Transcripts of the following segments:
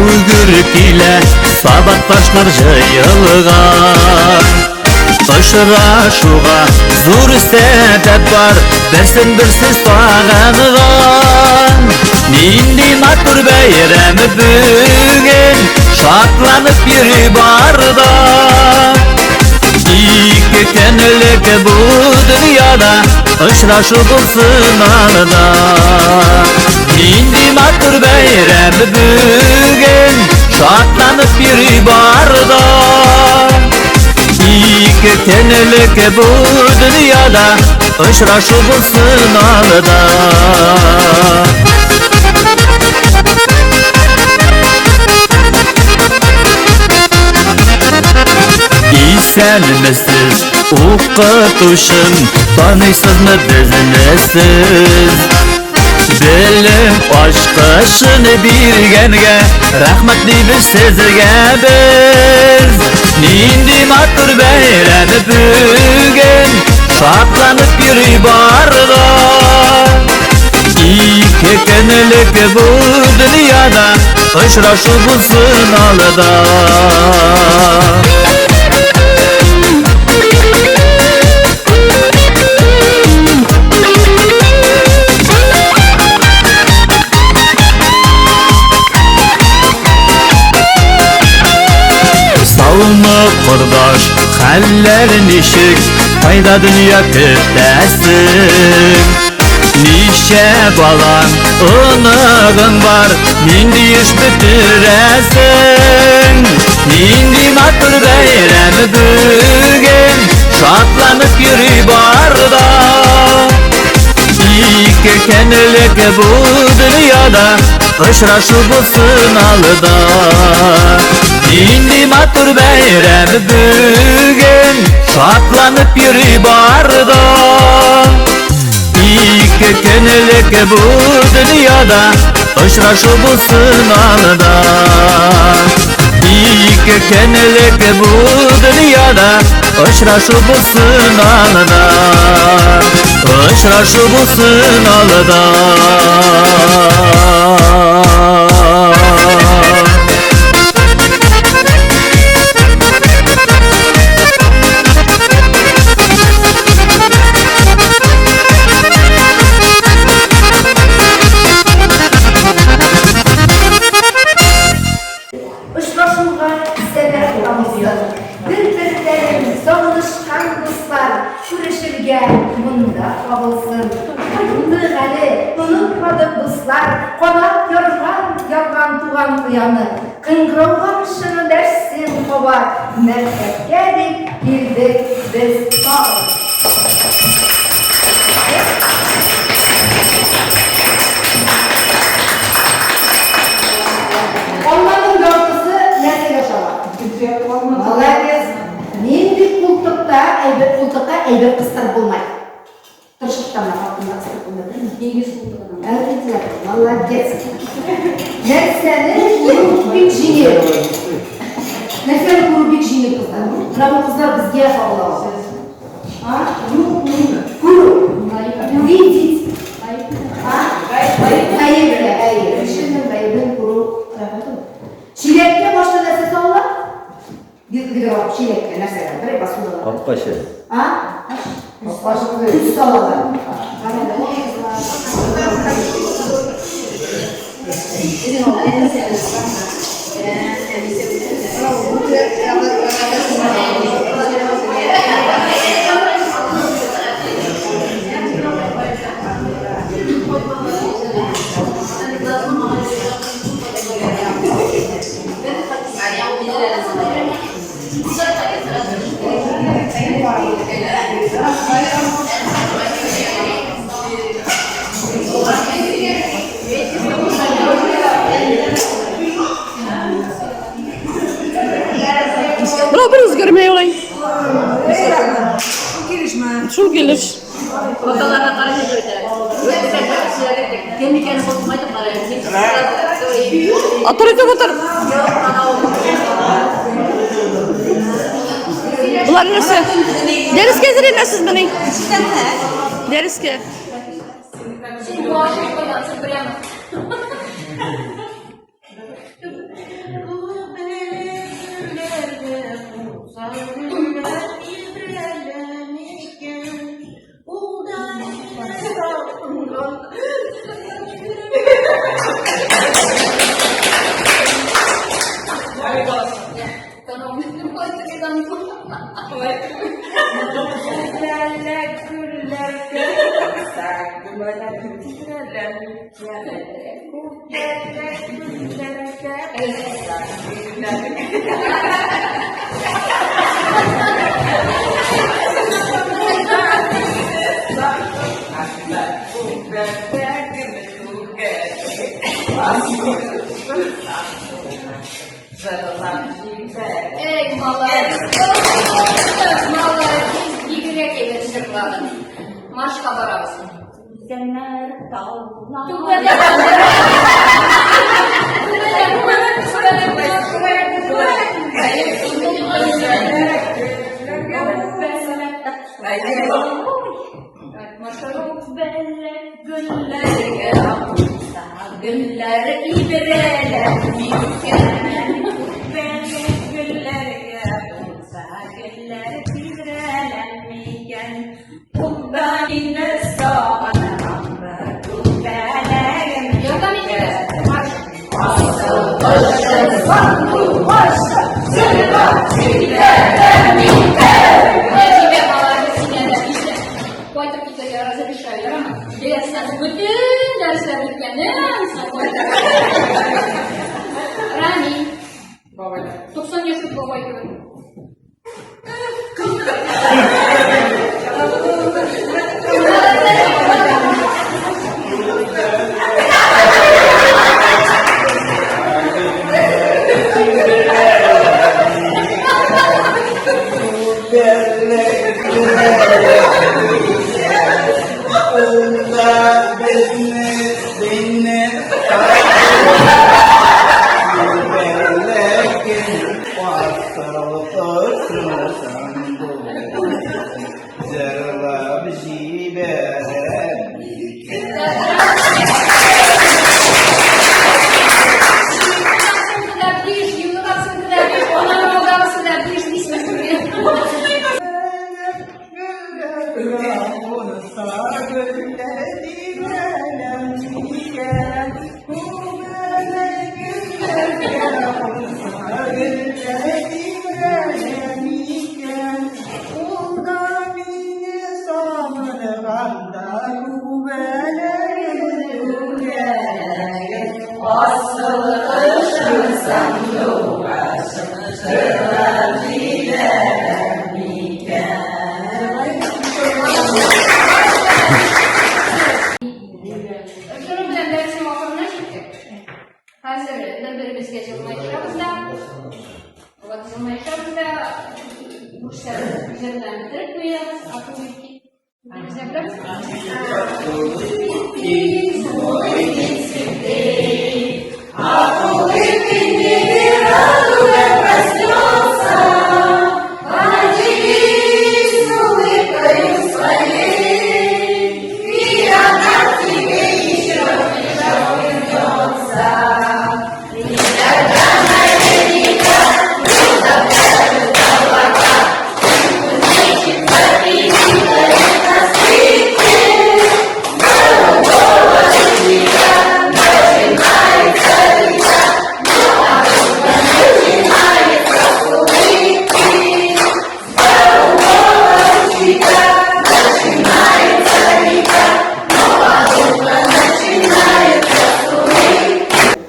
Шау-гөр килә, сабакташлар җыелган. Очрашуга зур сәбәп бар, берсен берсе сагынган. Нинди матур бәйрәм бүген, шатланып йөри бар да. Ике көнлек бу дөньяда очрашу булсын алда. Нинди матур бәйрәм бүген, шатланып йөри бар да. Ике көнлек бу дөньяда очрашу булсын алда. Исәнмесез, укытучым, таныйсызмы безне сез? Белем ачкычын биргәнгә рәхмәт дибез сезгә без. Нинди матур бәйрәм бүген, шатланып йөри бар да. Ике көнлек бу дөньяда очрашу булсын алда. Саумы, кордаш, хәлләр ничек? Кайда дөнья көтәсең? Ничә балаң, оныгың бар, нинди эш бетерәсең? Нинди матур бәйрәм бүген, шатланып йөри бар да. Ике көнлек бу дөньяда очрашу булсын алда. Нинди матур бәйрәм бүген, шатланып йөри бар да. Ике көнлек бу дөньяда очрашу булсын алда. Ике көнлек бу дөньяда очрашу булсын алда. Очрашу булсын алда. Очрашуга сәбәп табылсын. Бер-берләрен сагынышкан дуслар күрешергә монда кагылсын. Кайттык әле, онытмадык, дуслар, канат ярган ярган туган ояны. Кыңгырауга шөгыльләрсен кабат, мәктәпкә дип килдек без тагын. Алманың яртысы нәрсәгә ошала? Молодец. Нинди култыкта әйбер култыкка әйбер кыстырып булмай? Тырышып та артында кыстырып булмай. Диңгез култыгына. Әлбәттә, молодец. Нәрсәне күрү бик җиңел. Нәрсәне күрү бик җиңел, кызлар. Менә бу кызлар безгә кагыла. А? Күрү. Увидеть. А? Гаепле, әйе. Кешенең гаебен күрү рәхәт ул. Чиләккә башта нәрсә салына? Бир чиләккә нәрсә? Бер посуда. Капкачы. А? Тоз салалар. Бра бер үзгәрмәй улай. Шул килеш. Атыр итеп утыр. Болар нәрсә? Дәрескә әзерләнәсезмени? Дәрескә. Эй, молодец! Молодец! Бигрәк әйбәт җырладың. Маршка барабыз. Түбәдә. Гөлләр ибрәләр микән? Гөлләргә булса, гөлләр тибрәләр микән? Күбәләгемне сагынаммы, күбәләгем? Ярдәм итегез, марш! Җибәр балаларны синә дә бишле. Кайтып китәргә разрешаю, ярамы? Дәрестән бөтен дәресләр үткәннән соң кайтып. Рами. 90 яшьлек бабай кебек. Җырлап җибәрәм Шуның белән дәреснең ахырына җиттек. Хәзер бер-беребезгә җылмаешабыз да, вот җылмаешабыз да, бу эшләрне җыр белән бетереп куябыз, от улыбки. Үзебезгә беләбез.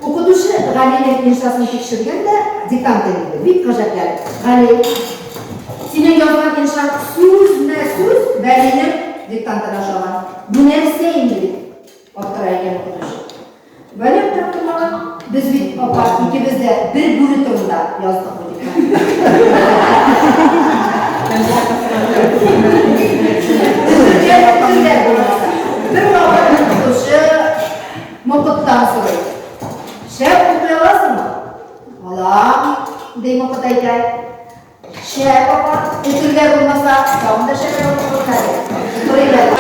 Укытучы Галинең иншасын тикшергән дә диктант инде. Бик гаҗәпләнеп. Гали, синең язган иншаң сүзмә-сүз Вәлинең диктантына ошаган. Бу нәрсә инде дип аптырай икән укытучы. Вәли аптырап тормаган. Без бит, апа, икебез дә бер бүре турында яздык бу диктантны. Булмаса. Бер вакыт укытучы Мокыттан сорый. Шәп укый аласыңмы? Алам, ди Мокыт әйкәй. Шәп, апа, өтергә булмаса, тагын да шәбрәк укырбыз әле. Укыр әле.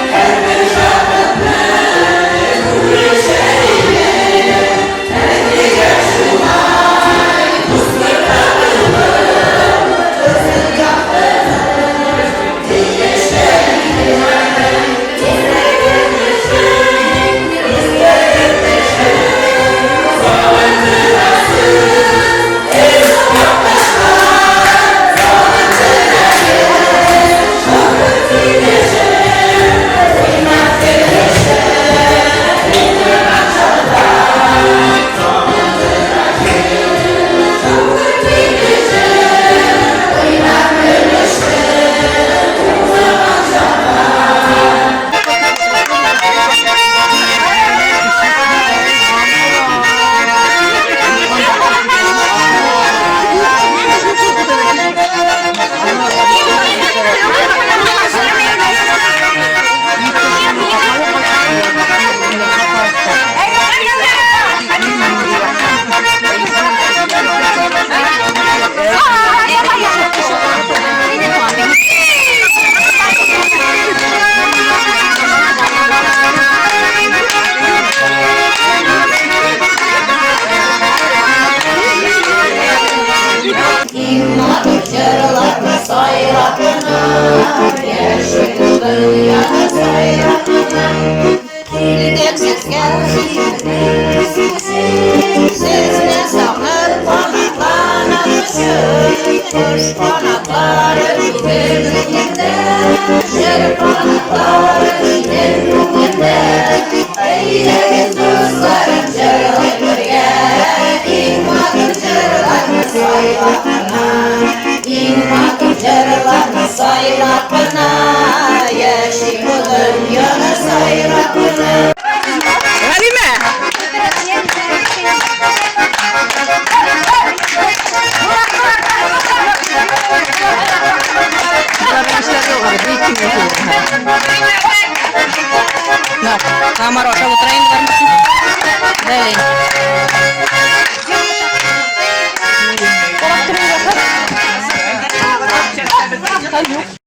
Самар ашап утыра инде бармысын. Блин. Карап тору рәхәт. Хәл юк.